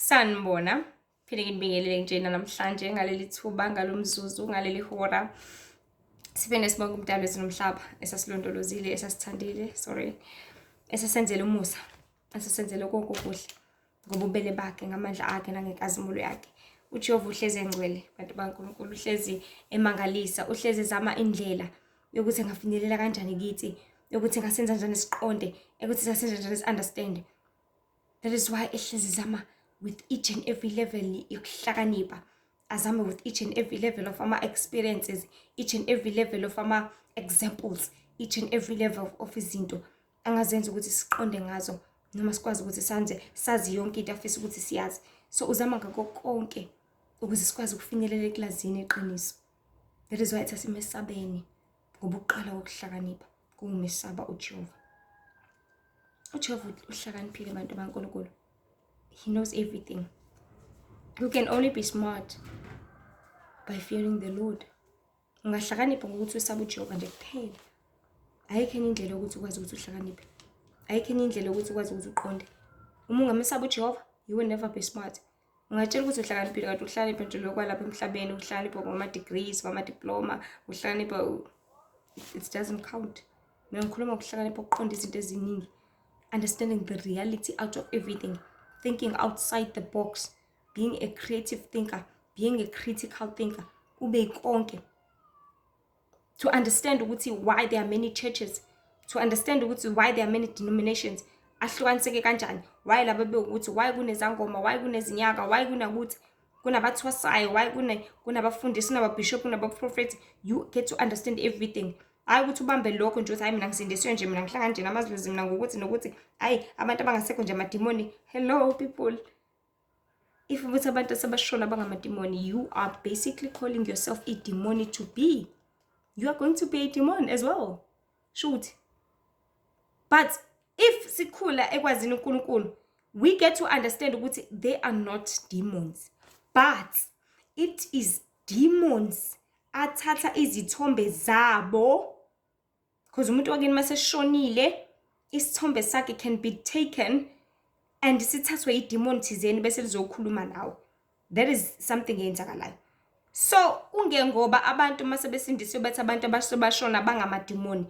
Sanibona. Phinde nginibingelele nje namhlanje ngaleli thuba, ngalomzuzu, ngaleli hora. Siphinde sibonge uMdali wethu nomhlaba esasilondolozile, esasithandile, sorry, esasenzele umusa, esasenzele konke okuhle ngobubele bakhe, ngamandla akhe nangenkazimulo yakhe. UJehova uhlezi engcwele, bantu baNkulunkulu, uhlezi emangalisa, uhlezi ezama indlela yokuthi engafinyelela kanjani kithi, yokuthi engasenza njani siqonde, ukuthi sasenza njani si-understand. That is why ehlezi zama with each and every level yokuhlakanipha, azame with each and every level of ama-experiences, each and every level of ama-examples, each and every level of izinto angazenza ukuthi siqonde ngazo noma sikwazi ukuthi sanze sazi yonke into afisa ukuthi siyazi. So uzama ngakho konke ukuze sikwazi ukufinyelela ekulazini iqiniso. That is why ethi asimesabeni, ngoba ukuqala kokuhlakanipha kuwumesaba uJehova. UJehova uhlakaniphile, bantu baNkulunkulu. He knows everything. You can only be smart by fearing the Lord. Ungahlakanipha ngokuthi usabe uJehova nje kuphela. Ayikho enye indlela yokuthi ukwazi ukuthi uhlakaniphe. Ayikho enye indlela yokuthi ukwazi ukuthi uqonde. Uma ungamesaba uJehova, you will never be smart. Ungatshela ukuthi uhlakaniphile, kanti uhlakaniphe nje lokhu kwalapha emhlabeni, uhlakaniphe ngama-degrees, ngama-diploma, uhlakaniphe, it doesn't count. Mina ngikhuluma ngokuhlakanipha ukuqonda izinto eziningi, understanding the reality out of everything, thinking outside the box, being a creative thinker, being a critical thinker, ube konke. To understand ukuthi why there are many churches, to understand ukuthi why there are many denominations, ahlukaniseke kanjani, why laba bewukuthi, why kunezangoma, why kunezinyanga, why kunakuthi kunabathwasayo, why kunabafundisi, kunababishop, kunabaprofethi. You get to understand everything. Hhayi ukuthi ubambe lokho nje ukuthi, "Hhayi, mina ngisindisiwe nje, mina ngihlangana nje namadlozi, mina ngokuthi nokuthi, hhayi, abantu abangasekho nje amadimoni." Hello people, if ukuthi abantu asebashona bangamadimoni, you are basically calling yourself a demon to be. You are going to be a demon as well, shuthi. But if sikhula ekwazini uNkulunkulu, we get to understand ukuthi they are not demons, but it is demons athatha izithombe zabo, because umuntu wakini maseshonile, isithombe sakhe can be taken and sithathwe idemon thizeni bese lizokhuluma nawe. That is something eyenzakalayo. So kungengoba abantu mase besindisiwe bathi abantu abasebashona bangamadimoni,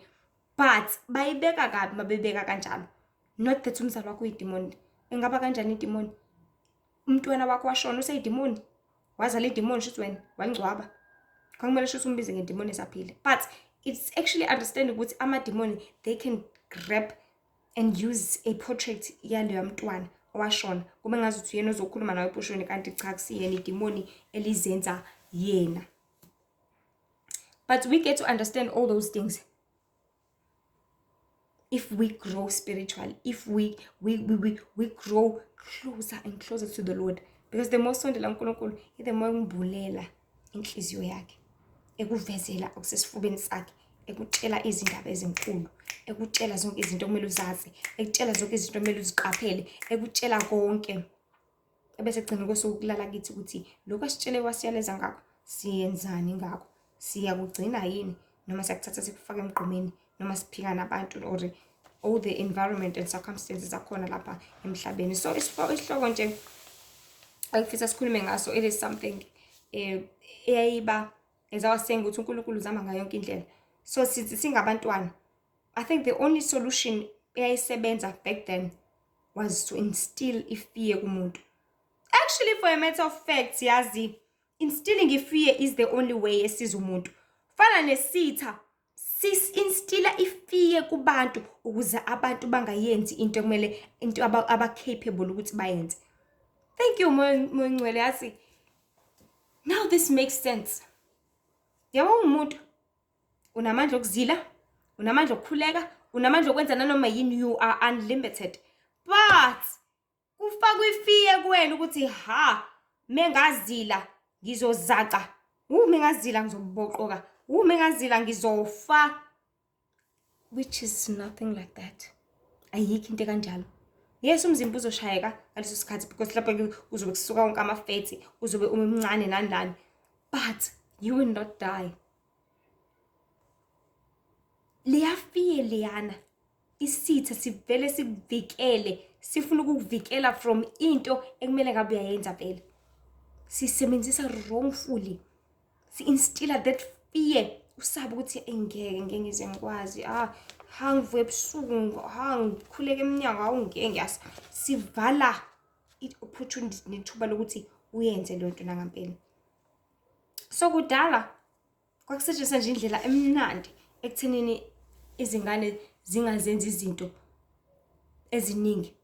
but bayibeka kabi mabebeka kanjalo. Not that umzali wakho uyidimoni. Engaba kanjani idimoni? Umntwana wakho washona, useyidimoni? Wazala idimoni shuthi wena, walingcwaba. Kwakumele shuthi umbize ngedimoni esaphila. But it's actually understand ukuthi amadimoni, they can grab and use a portrait yaleyo mntwana owashona, kube ngazuthi uyena ozokhuluma nawe ephushweni, kanti cha, kusiyena, idimoni elizenza yena. But we get to understand all those things if we grow spiritually, if we grow closer and closer to the Lord, because the more sondela uNkulunkulu, the more ngibulela inhliziyo yakhe, ekuvezela okusesifubeni sakhe, ekutshela izindaba ezinkulu, ekutshela zonke izinto okumele uzazi, ekutshela zonke izinto okumele uziqaphele, ekutshela konke. Ebese egcina kosuku kulala kithi ukuthi lokhu asitshele wasiyaleza ngakho, siyenzani ngakho? Siyakugcina yini noma siyakuthatha sikufake emgqomeni, noma siphika nabantu or all the environment and circumstances akhona lapha emhlabeni? So isihloko nje engifisa sikhulume ngaso, it is something eyayiba, as I was saying, ukuthi uNkulunkulu uzama ngayo yonke indlela. So sithi singabantwana, I think the only solution eyayisebenza back then was to instill ifear kumuntu. Actually, for a matter of fact, yazi, instilling ifear is the only way esiza umuntu. Fana nesitha sis-instilla ifear kubantu ukuze abantu bangayenzi into ekumele, into aba-capable ukuthi bayenze. Thank you, Moya. Yazi, now this makes sense. Yabo, umuntu unamandla okuzila, unamandla okukhuleka, unamandla okwenza nanoma yini, you are unlimited, but kufakwa ifear kuwena ukuthi, ha, mengazila ngizozaca, mengazila ngizoboqoka, mengazila ngizofa, which is nothing like that. Ayikho into kanjalo. Yes, umzimba uzoshayeka ngaleso sikhathi because lapho uzobe kusuka wonke ama-fats, uzobe umncane nani nani, but you will not die. Leya fear leyana Isitha sivele sikuvikele, sifuna ukukuvikela from into ekumele ngabe uyayenza vele. Sisebenzisa wrongfully. Si-instilla that fear. Usabe ukuthi ngeke ngeke ngize ngikwazi. Ah, ha ngivuka ebusuku, ha ngikhuleka emnyango, awu ngeke ngiyasa. Sivala i-opportunity nethuba lokuthi uyenze leyo nto nangampela. So kudala kwakusetshenziswa nje indlela emnandi ekuthenini izingane zingazenzi izinto eziningi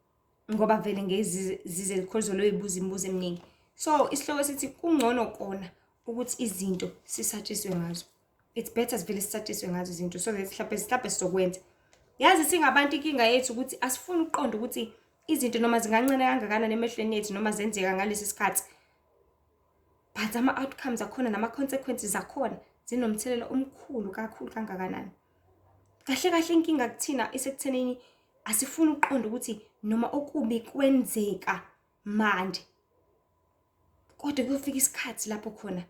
ngoba vele ngeke zize zikhona loyibuza imibuzo eminingi. So isihloko sithi kungcono kona ukuthi izinto sisatshiswe ngazo. It's better sivele sisatshiswe ngazo izinto so that mhlawumbe sizokwenza. Yazi singabantu inkinga yethu ukuthi asifuni ukuqonda ukuthi izinto noma zingancane kangakanani emehlweni ethu noma zenzeka ngalesi sikhathi, but ama-outcomes akhona nama-consequences akhona zinomthelela omkhulu kakhulu kangakanani. Kahle kahle inkinga kuthina isekuthenini asifuni ukuqonda ukuthi noma okubi kwenzeka manje, kodwa kuyofika isikhathi lapho khona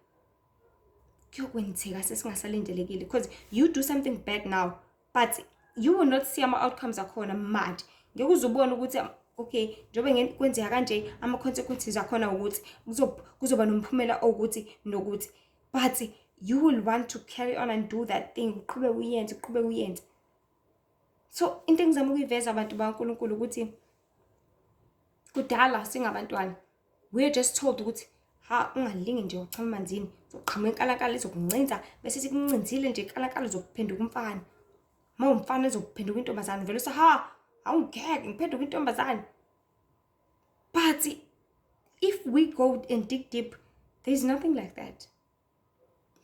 kuyokwenzeka sesingasalindelekile, because you do something bad now but you will not see ama-outcomes akhona manje. Ngeke uze ubone ukuthi okay, njengoba kwenzeka kanje ama-consequences akhona ukuthi kuzoba nomphumela owukuthi nokuthi, but you will want to carry on and do that thing, uqhubeke uyenze, uqhubeke uyenze. So into engizama ukuyiveza abantu bakaNkulunkulu ukuthi kudala singabantwana we are just told ukuthi ha ungalingi nje uchama emanzini, uzoqhamuka inkalankala izokuncinza, bese sikuncinzile nje inkalankala uzokuphenduka umfana. Uma umfana uzokuphenduka intombazane, vele usa ha awungeke ngiphenduka intombazane. But if we go and dig deep, there is nothing like that.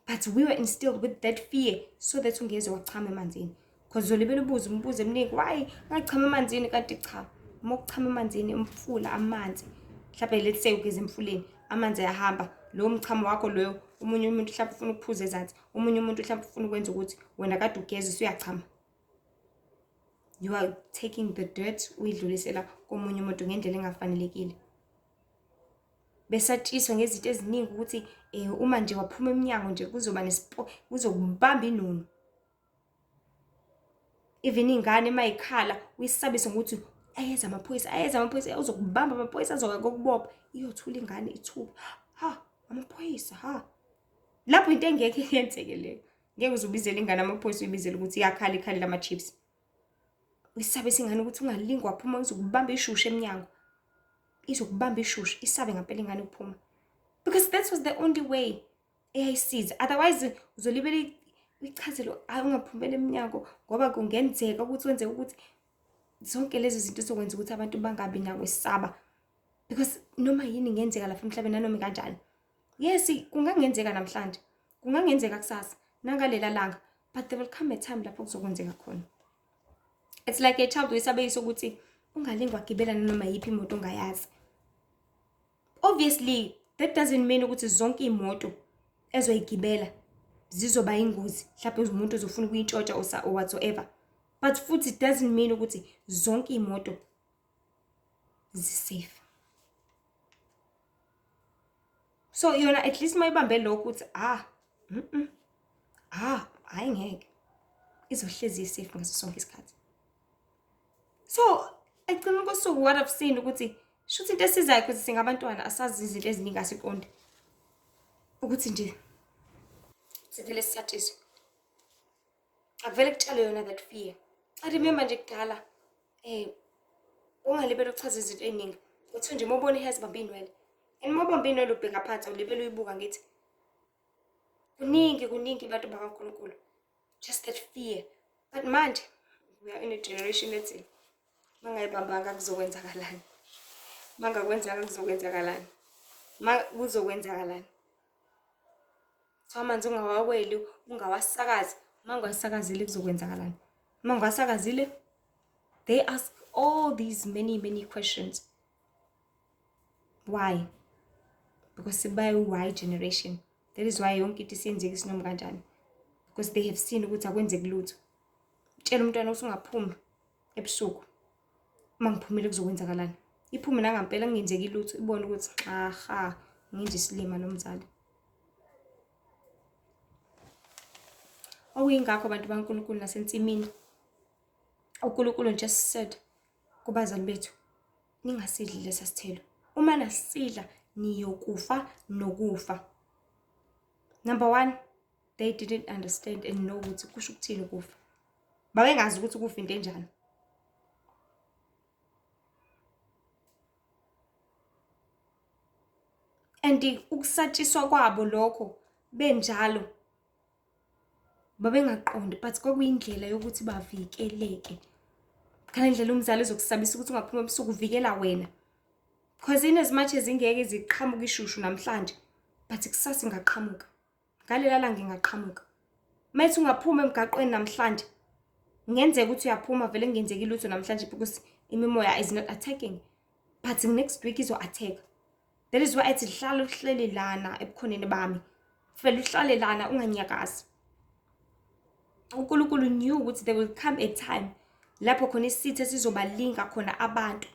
But we were instilled with that fear so that ungeze wachama emanzini. Because uzolibela ubuze umbuzo eminingi, why ngachama emanzini kanti cha, uma ukuchama emanzini umfula amanzi, mhlawumbe let's say ugeza emfuleni, amanzi ayahamba, lowo mchamo wakho loyo, omunye umuntu mhlawumbe ufuna ukuphuza ezansi, omunye umuntu mhlawumbe ufuna ukwenza ukuthi wena kade ugeza usuyachama. You are taking the dirt uyidlulisela komunye umuntu ngendlela engafanelekile. Besatshiswa ngezinto eziningi ukuthi uma nje waphuma emnyango nje kuzoba nesipo, kuzokubamba inunu. Even ingane mayikhala uyisabise ngokuthi ayeza amaphoyisa, ayeza amaphoyisa, uzokubamba amaphoyisa azoka kokubopha. Iyothula ingane ithuka, ha amaphoyisa ha. Lapho into engekho yenzeke leyo. Ngeke uzubizele ingane amaphoyisa uyibizele ukuthi iyakhala ikhalela ama-chips. Uyisabise ingane ukuthi ungalingi waphuma uzokubamba ishushu emnyango. Izokubamba ishushu, isabe ngempela ingane ukuphuma. Because that was the only way eyayisiza. Otherwise uzolibela uyichazele hayi ungaphumela emnyango ngoba kungenzeka ukuthi wenzeke ukuthi zonke lezi zinto zokwenza ukuthi abantu bangabi nakwesaba. Because noma yini ingenzeka lapha emhlabeni nanoma kanjani. Yes, kungangenzeka namhlanje, kungangenzeka kusasa, nangalela langa, but there will come a time lapho kuzokwenzeka khona. It's like a child uyisabeyisa ukuthi ungalingi wagibela nanoma yiphi imoto ongayazi. Obviously, that doesn't mean ukuthi zonke iy'moto ezoyigibela zizoba ingozi, mhlawumbe umuntu uzofuna ukuyintshontsha or whatsoever. But futhi it doesn't mean ukuthi zonke iy'moto zi-safe. So yona at least mayibambe lokho ukuthi ah ah hayi ngeke, izohlezi i-safe ngaso sonke isikhathi. So ekugcineni kosuku what I've seen ukuthi shuthi into esizayo ukuthi singabantwana asazi izinto eziningi, asiqonde ukuthi nje sivele sisatshiswe, akuvele kutshalwe yona that fear. I remember nje kudala ungalibeli uchaza izinto ey'ningi, kuthiwa nje uma ubona ihezi bamba iy'nwele, and uma ubamba iy'nwele ubheka phansi awulibeli uyibuka. Ngithi kuningi kuningi abantu bakaNkulunkulu, just that fear. But manje we are in a generation ethi mangayibambanga kuzokwenzakalani, mangakwenzanga kuzokwenzakalani, ma kuzokwenzakalani. Kuthiwa amanzi ungawaweli, ungawasakazi, uma ungawasakazile kuzokwenzakalani, uma ungawasakazile. They ask all these many many questions. Why? Because bayi-Y generation. That is why yonke into isiyenzeka isinoma kanjani, because they have seen ukuthi akwenzeki lutho. Tshela umntwana ukuthi ungaphumi ebusuku, uma ngiphumile kuzokwenzakalani, iphume nangampela kungenzeki lutho, ibone ukuthi aha nginje isilima lo mzali. Okuyingakho abantu baNkulunkulu nasensimini uNkulunkulu just said kubazali bethu, ningasidli lesa sithelo. Uma nasidla niyokufa nokufa. Number one, they didn't understand and know ukuthi kusho ukuthini ukufa. Babengazi ukuthi ukufa into enjani. And ukusatshiswa kwabo lokho benjalo babengaqondi, but kwakuyindlela yokuthi bavikeleke. Ngale ndlela umzali ezokusabisa ukuthi ungaphuma ebusuku, uvikela wena. Because in as much as ingeke iziqhamuka ishushu namhlanje, but kusasa ingaqhamuka. Ngalela langa ingaqhamuka. Mayethi ungaphuma emgaqweni namhlanje, kungenzeka ukuthi uyaphuma vele kungenzeki lutho namhlanje because imimoya is not attacking. But next week izo-attack. That is why ethi hlala uhleli lana ebukhoneni bami. Vele uhlale lana unganyakazi. uNkulunkulu knew ukuthi there will come a time lapho khona isitha sizobalinga khona abantu.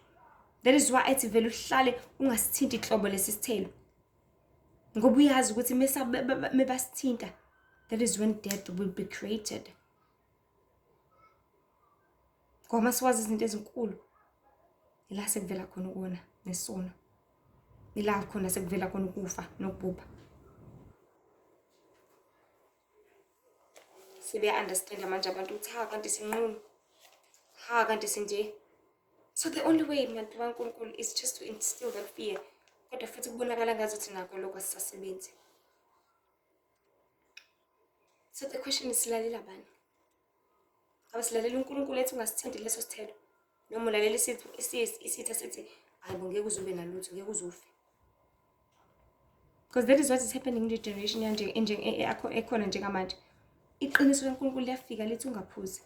That is why ethi vele uhlale ungasithinti inhlobo lesi sithelo. Ngoba uyazi ukuthi mebasithinta, that is when death will be created. Ngoba masiwazi izinto ezinkulu, ila sekuvela khona ukona nesono. Ila khona sekuvela khona ukufa nokubhubha. Sebeya-understand manje abantu ukuthi ha kanti sinqunu, ha kanti sinje. So the only way, bantu baNkulunkulu, is just to instill that fear. Kodwa futhi kubonakala ngazuthi nakho lokho asisasebenzi. So the question is, silalela bani? Ngabe silalela uNkulunkulu ethi ungasithinti leso sithelo? Noma ulalela isitha sithi hayi bo, ngeke uze ube nalutho, ngeke uze ufe. Because that is what is happening in the generation yanje ekhona njengamanje. Iqiniso laNkulunkulu liyafika lithi ungaphuzi,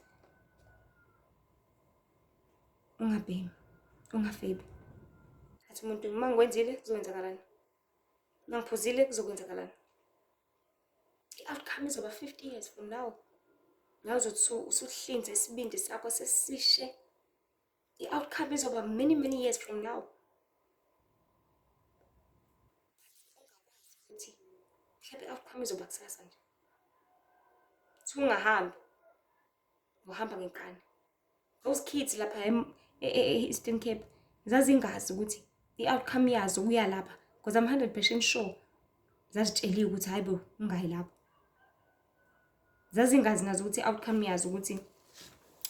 ungabhemi, ungafebi. Athi umuntu, uma ngikwenzile kuzokwenzakalani? Uma ngiphuzile kuzokwenzakalani? I-outcome izoba 50 years from now. Nawe uzothi usuhlinze isibindi sakho sesishe. I-outcome izoba many many years from now. Ukuthi mhlawumbe i-outcome izoba kusasa nje. Thi ungahambi, uhamba ngenkani. Those kids lapha e-Eastern Cape zazingazi ukuthi i-outcome yazo kuya lapha, because I'm 100% sure zazitsheliwe ukuthi hayi bo, ungayi lapho. Zazingazi nazo ukuthi i-outcome yazo ukuthi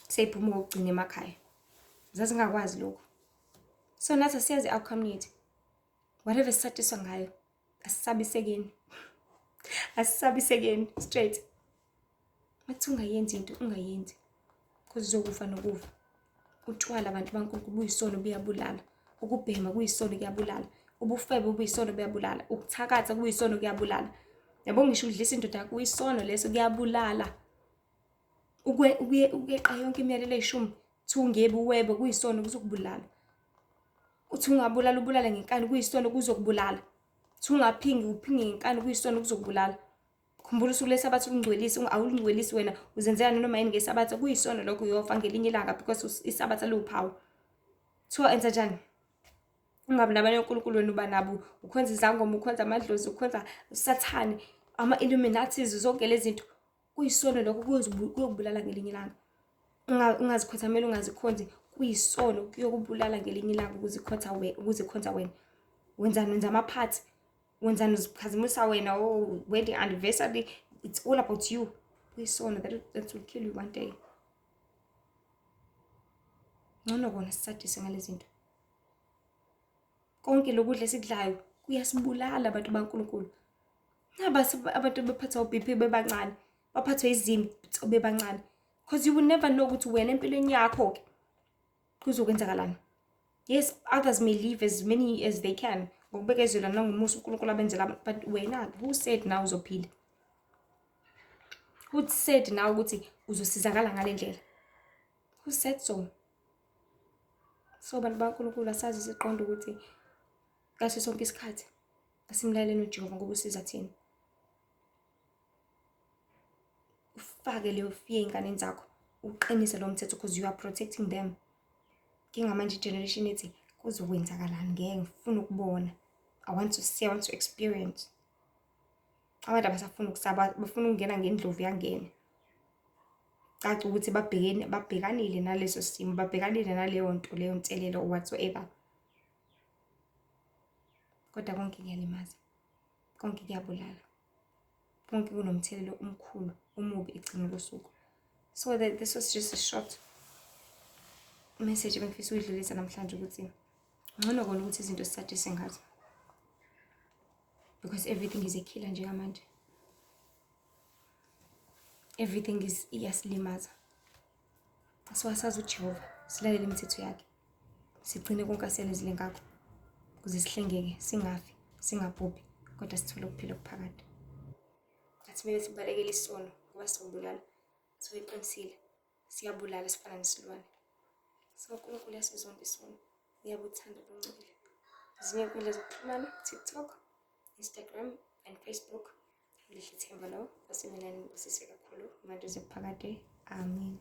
seyiphuma okugcina emakhaya. Zazingakwazi lokho. So nathi asiyazi i-outcome yethu. Whatever sisatshiswa ngayo, asisabisekeni. Asisabisekeni straight. Makuthi ungayenzi into, ungayenzi. Because uzokufa nokufa. Utshwala, abantu baNkulunkulu, buyisono, buyabulala. Ukubhema kuyisono, kuyabulala. Ubufebe buyisono, buyabulala. Ukuthakatha kuyisono, kuyabulala. Yabo, ngisho udlisa indoda yakho kuyisono leso, kuyabulala. Ukuyeqa yonke imiyalelo eyishumi, thi ungebi uwebe, kuyisono, kuzokubulala. Uthi ungabulala ubulale ngenkani, kuyisono, kuzokubulala. Thi ungaphingi uphinge ngenkani, kuyisono, kuzokubulala. Khumbula usuku lesabatha ulungcwelise, awulungcwelisi wena, uzenzela noma yini ngesabatha, kuyisono lokho, uyofa ngelinye ilanga because isabatha liwuphawu. Kuthiwa enza njani? Ungabi nabanye onkulunkulu, wena uba nabo, ukhonza izangoma, ukhonza amadlozi, ukhonza usathane, ama-illuminatis, zonke lezi zinto. Kuyisono lokho, kuyokubulala ngelinye ilanga. Ungazikhothameli, ungazikhonzi, kuyisono, kuyokubulala ngelinye ilanga ukuzikhonza wena. Wenzani? Wenza amaphathi. Wenzani? Uziphazimisa wena, oh, wedding anniversary, it's all about you. Kuyisono, that will kill you one day. Ngcono kona sisatshise ngale zinto. Konke lokudla esikudlayo kuyasibulala, abantu baNkulunkulu. Naba abantu bephathwa u-BP bebancane, baphathwe izimpi bebancane. Because you will never know ukuthi wena empilweni yakho-ke kuzokwenzakalani. Yes, others may live as many as they can ngokubekezela nangomusa uNkulunkulu abenzela, but wena, who said now uzophila? Who said now ukuthi uzosizakala ngale ndlela? Who said so? So bantu baNkulunkulu, asazi siqonde ukuthi ngaso sonke isikhathi asimlaleleni uJehova ngoba usiza thina. Ufake leyo fear ey'nganeni zakho, uqinise lo mthetho because you are protecting them. Njengamanje manje i-generation ethi kuzokwenzakalani, ngeke ngifuna ukubona. I want to see, I want to experience. Abantu abasafuni ukusaba, bafuna ukungena ngendlovu yangena. Caca ukuthi babhekene babhekanile naleso simo, babhekanile naleyo nto leyo nselelo or whatsoever. Kodwa konke kuyalimaza, konke kuyabulala, konke kunomthelelo omkhulu omubi ekugcineni kosuku. So that this was just a short message ebengifisa ukuyidlulisa namhlanje, ukuthi ngcono kona ukuthi izinto sisatshise ngazo, because everything is a killer njengamanje, everything is iyasilimaza. So asazi uJehova, silalele imithetho yakhe, sigcine konke asiyalezile ngakho, ukuze sihlengeke, singafi, singabhubhi, kodwa sithole ukuphila okuphakade. Athi kumele sibalekele isono ngoba sizobulala. So iqinisile, siyabulala, sifana nesilwane. So uNkulunkulu uyasizonda isono, uyabuthanda ubungcwele. Ezinye iy'nkundla zokuxhumana: TikTok, Instagram and Facebook. Lihle ithemba lo. Nkosi mina nibusise kakhulu manje kuphakade. Amen.